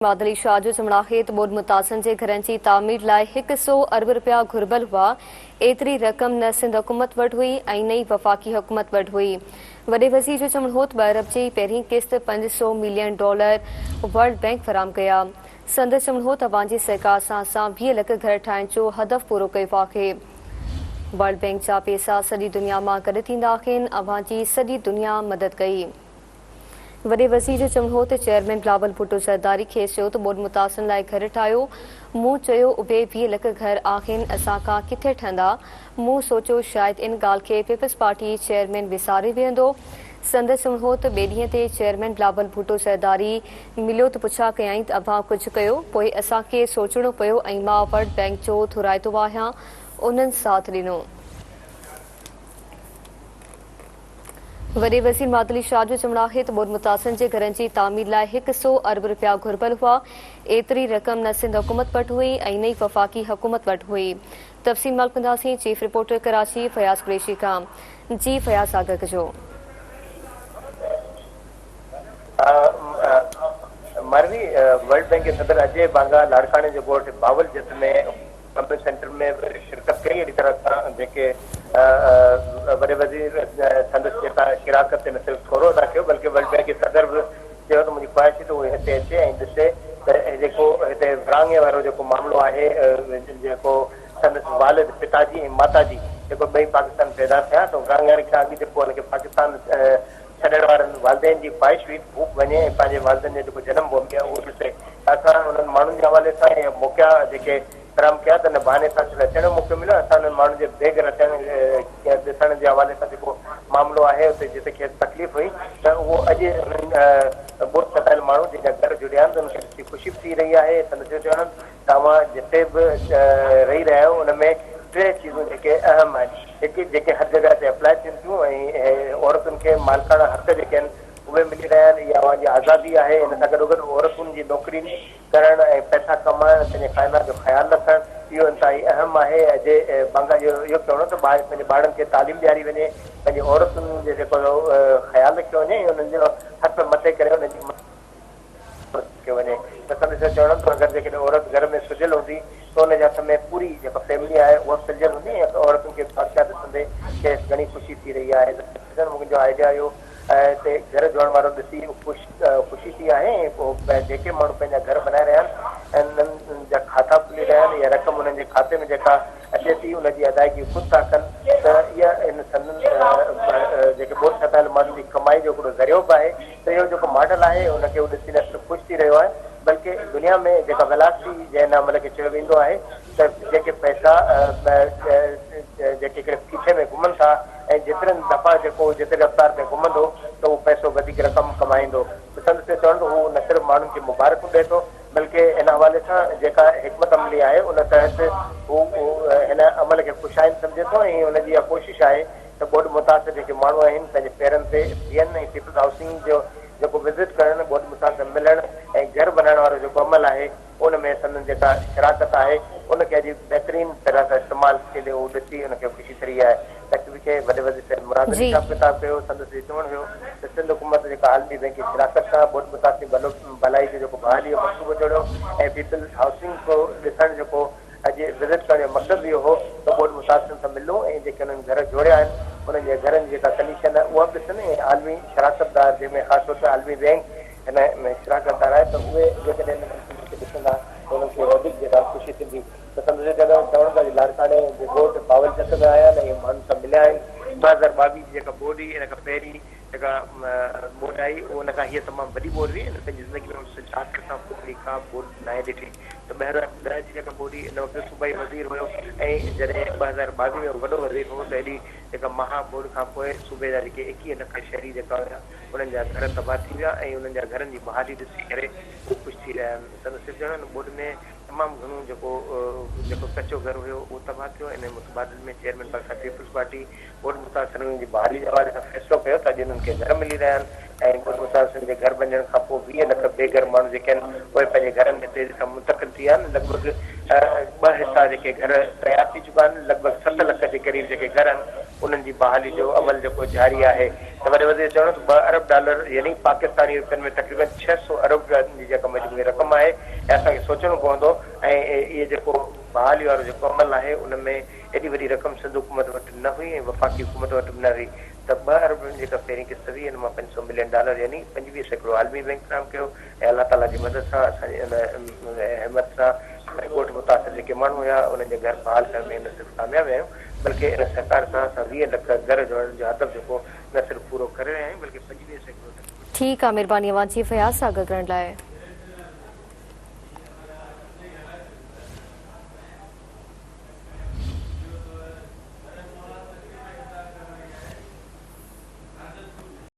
مادلي شاهه جو چوڻ آهي ته ٻوڏ متاثرن جي گهرن جي تعمير لاء هڪ سئو ارب رپيا گهربل هئا، ايتري رقم نه سنڌ حڪومت وٽ هئي ۽ نه ئي وفاقي حڪومت وٽ هئي. وڏي وزير جو چوڻ هو ته ٻه ارب جي پهرين قسط 500 ملين ڊالر ورلڊ بئنڪ فراهم ڪيا. سندس چوڻ هو ته اوهان جي سرڪار سان اسان 20 لک گهر ٺاهڻ جو هدف پورو ڪيو آهي. ورلڊ بئنڪ جا پيسا سڄي دنيا مان گڏ ٿيندا آهن، اوهان جي سڄي دنيا مدد ڪئي. وڏي وزير جو چوڻ هو ته چيئرمين بلاول ڀٽو زرداري کيس چيو ته ٻوڏ متاثرن لاء گهر ٺاهيو، مون چيو اهي 20 لک گهر آهن اسان کان ڪٿي ٺهندا، مون سوچيو شايد ان ڳالهه کي پيپلز پارٽي چيئرمين وساري ويهندو. سندس چوڻ هو ته ٻئي ڏينهن تي چيئرمين بلاول ڀٽو زرداري مليو ته پڇا ڪيائين ته اوهان ڪجهه ڪيو، پوء اسان کي سوچڻو پيو ۽ مان ورلڊ بئنڪ جو ٿورائتو آهيان انهن ساٿ ڏنو. وڏي وزير مادلي شاهه جو چوڻ آهي ته ٻوڏ متاثرن جي گهرن جي تعمير لاء هڪ سئو ارب رپيا گهربل هئا، ايتري رقم نه سنڌ حڪومت وٽ هئي ۽ نه ئي وفاقي حڪومت وٽ هئي. تفصيل معلوم ڪنداسين چيف رپورٽر ڪراچي فياض قريشي کان. جي فياض آگاهه ڪجو. ماروي ورلڊ بئنڪ جي صدر اجي بانگا لاڙڪاڻي جي ڳوٺ باول جت ۾ ڪميونٽي سينٽر ۾ به شرڪت ڪئي. اهڙي طرح سان جيڪي وڏي وزير سندس جيڪا شراڪت تي نه صرف ٿورو ادا ڪيو بلڪه ورلڊ بئنڪ جي صدر به چيو ته منهنجي خواهش هئي ته اهي هتي اچي ۽ ڏسي ته جيڪو هتي ورهاڱي وارو جيڪو معاملو آهي جيڪو سندس والد پتا جي ۽ ماتا جي جيڪو ٻئي پاڪستان پيدا ٿيا ته ورهاڱي کان اڳ جيڪو ان کي پاڪستان ڇڏڻ وارن والدين جي خواهش هئي ته هو به وڃي ۽ پنهنجي والدين جو جيڪو جنم ڀومي آهي اهو ڏسي ته اسان انهن ماڻهن جي حوالي سان اهي موقعا جيڪي فراهم ڪيا ته ان بهاني سان صرف اچڻ جو موقعو مليو اسان انهن ماڻهن جي بي گهر اچڻ ڏسڻ جي حوالي سان جيڪو معاملو آهي اتي جتي کيس تڪليف هئي ته اهو اڄ انهن ٻوڏ ستايل ماڻهو جن جا گهر جڙيا آهن ته انهن کي ڏسي خوشي به ٿي رهي آهي سندس اهو چوڻ هو ته اوهان جتي به رهي رهيا آهيو ان ۾ ٽي چيزون جيڪي اهم آهن هڪ جيڪي هر جڳهه تي اپلاء ٿين ٿيون ۽ عورتن کي مالڪاڻا حق جيڪي آهن اهي ملي رهيا آهن اها اوهان جي آزادي آهي ان سان گڏوگڏ عورتن جي نوڪرين ڪرڻ ۽ پئسا ڪمائڻ ۽ پنهنجي خاندان جو خيال رکڻ اهو انتهائي اهم آهي اجي بانگا جو اهو چوڻ هو ته ٻار پنهنجي ٻارڙن کي تعليم ڏياري وڃي پنهنجي عورتن جو جيڪو خيال رکيو وڃي ۽ انهن جو هٿ مٿي ڪري انهن جي رکيو وڃي ته سندس اهو چوڻ هو ته اگر جيڪڏهن عورت گهر ۾ سجيل هوندي ته ان جي هٿ ۾ پوري جيڪا فيملي آهي اها به سلجهيل هوندي ۽ عورتن کي بادشاهه ڏسندي کيس گهڻي خوشي ٿي رهي آهي ته منهنجو آئيڊيا اهو تي گهر جوڙڻ وارو ڏسي خوش خوشي ٿي آهي ۽ پوء جيڪي ماڻهو پنهنجا گهر بنائي رهيا آهن ۽ انهن جا کاتا کلي رهيا آهن يا رقم انهن جي کاتي ۾ جيڪا اچي ٿي ان جي ادائگي خود ٿا ڪن ته اها ان سندن جيڪي ٻوڏ ستايل ماڻهن جي ڪمائي جو هڪڙو ذريعو به آهي ته اهو جيڪو ماڊل آهي ان کي هو ڏسي نه صرف خوش ٿي رهيو آهي بلڪه دنيا ۾ جيڪا ويلاسٽي جنهن عمل کي چيو ويندو آهي ته جيڪي پئسا جيڪي هڪڙي ڦيٿي ۾ گهمن ٿا ۽ جيترن دفعا جيڪو جيتري رفتار ۾ گهمندو ته اهو پئسو وڌيڪ رقم ڪمائيندو ته سندس اهو چوڻ ته هو نه صرف ماڻهن کي مبارڪون ڏئي ٿو بلڪه ان حوالي سان جيڪا حڪمت عملي آهي ان تحت هو هن عمل کي خوش آئند سمجهي ٿو ۽ ان جي اها ڪوشش آهي ته ٻوڏ متاثر جيڪي ماڻهو آهن پنهنجي پيرن تي بيهن ۽ پيپلز هائوسنگ جو جيڪو وزٽ ڪرڻ ٻوڏ متاثر ملڻ ۽ گهر بنائڻ وارو جيڪو عمل آهي ان ۾ سندن جيڪا شراڪت آهي ان کي اڄ بهترين طرح سان استعمال ٿيندي هو ڏسي ان کي خوشي ٿي رهي آهي. تقريب کي وڏي وزير سيد مراد علي شاهه خطاب ڪيو سندس اهو چوڻ هيو ته سنڌ حڪومت جيڪا عالمي بئنڪ جي شراڪت سان ٻوڏ متاثرين ڀلائي جو جيڪو بحالي جو منصوبو جوڙيو ۽ پيپلز هائوسنگ کو ڏسڻ جيڪو اڄ وزٽ ڪرڻ جو مقصد اهو هو ته ٻوڏ متاثرين سان ملون ۽ جيڪي انهن گهر جوڙيا آهن انهن جي گهرن جي جيڪا ڪنڊيشن آهي اها به ڏسن ۽ عالمي شراڪت دار جنهن ۾ خاص طور تي عالمي بئنڪ هن ۾ شراڪت دار آهي ته اهي جيڪڏهن هن منصوبي کي ڏسندا ته انهن کي وڌيڪ جيڪا خوشي ٿيندي ته سندس جو جڏهن چوڻ ته اڄ لاڙڪاڻي جي ڳوٺ باول چڪ ۾ آيا آهن ۽ ماڻهن سان مليا آهن. 2022 جي جيڪا ٻوڏ هئي ان کان پهرين جيڪا ٻوڏ آئي ان کان هيء تمام وڏي ٻوڏ هئي. هن پنهنجي زندگي ۾ 1976 کان پوء اهڙي ڪا به ٻوڏ ناهي ڏٺي ته 2010 جي جيڪا ٻوڏ هئي ان وقت صوبائي وزير هيو ۽ جڏهن 2022 ۾ وڏو وزير هو ته ايڏي جيڪا مها ٻوڏ کان پوء صوبي جا جيڪي 21 لک شهري جيڪا هيا انهن جا گهر تباهه ٿي ويا ۽ انهن جا گهرن جي بحالي ڏسي ڪري هو خوش ٿي رهيا آهن. سندس صرف چوڻ آهي ٻوڏ ۾ تمام گهڻو جيڪو جيڪو ڪچو گهر هيو اهو تباهه ٿيو ان متبادل ۾ چيئرمين پاڪستان پيپلز پارٽي ٻوڏ متاثرن جي بحالي جي حوالي سان فيصلو ڪيو ته اڄ انهن کي گهر ملي رهيا آهن ۽ ٻوڏ متاثرن جي گهر بنجڻ کان پوء 20 لک بي گهر ماڻهو جيڪي آهن اهي پنهنجي گهرن ۾ تيزي سان منتقل ٿي ويا آهن لڳ ڀڳ ٻه حصا جيڪي گهر تيار ٿي چڪا آهن لڳ ڀڳ 7 لک جي قريب جيڪي گهر آهن. انهن جي بحالي جو عمل جيڪو جاري آهي ته وڏي وزير چيو ته ٻه ارب ڊالر يعني پاڪستاني روپين ۾ تقريبن 600 ارب رپين جي جيڪا مجموعي رقم آهي ۽ اسان کي سوچڻو پوندو ۽ اهي جيڪو بحالي وارو جيڪو عمل آهي ان ۾ ايڏي وڏي رقم سنڌ حڪومت وٽ نه هئي ۽ وفاقي حڪومت وٽ به نه هئي ته ٻه ارب رپين جيڪا پهرين قسط هئي ان مان 500 ملين ڊالر يعني 25% عالمي بئنڪ فراهم ڪيو ۽ الله تعاليٰ جي مدد سان اسان جي ان همت سان ڳوٺ متاثر جيڪي ماڻهو هيا انهن جا گهر بحال ڪرڻ ۾ نه صرف ڪامياب ويا آهيون بلڪه ان سهڪار سان اسان 20 لک گهر جوڙڻ جو هدف جيڪو نه صرف پورو ڪري رهيا آهيون بلڪه 25% تقريبن ٺيڪ آ مھرباني اوھان جي فياض سان گڏ رھڻ لاء.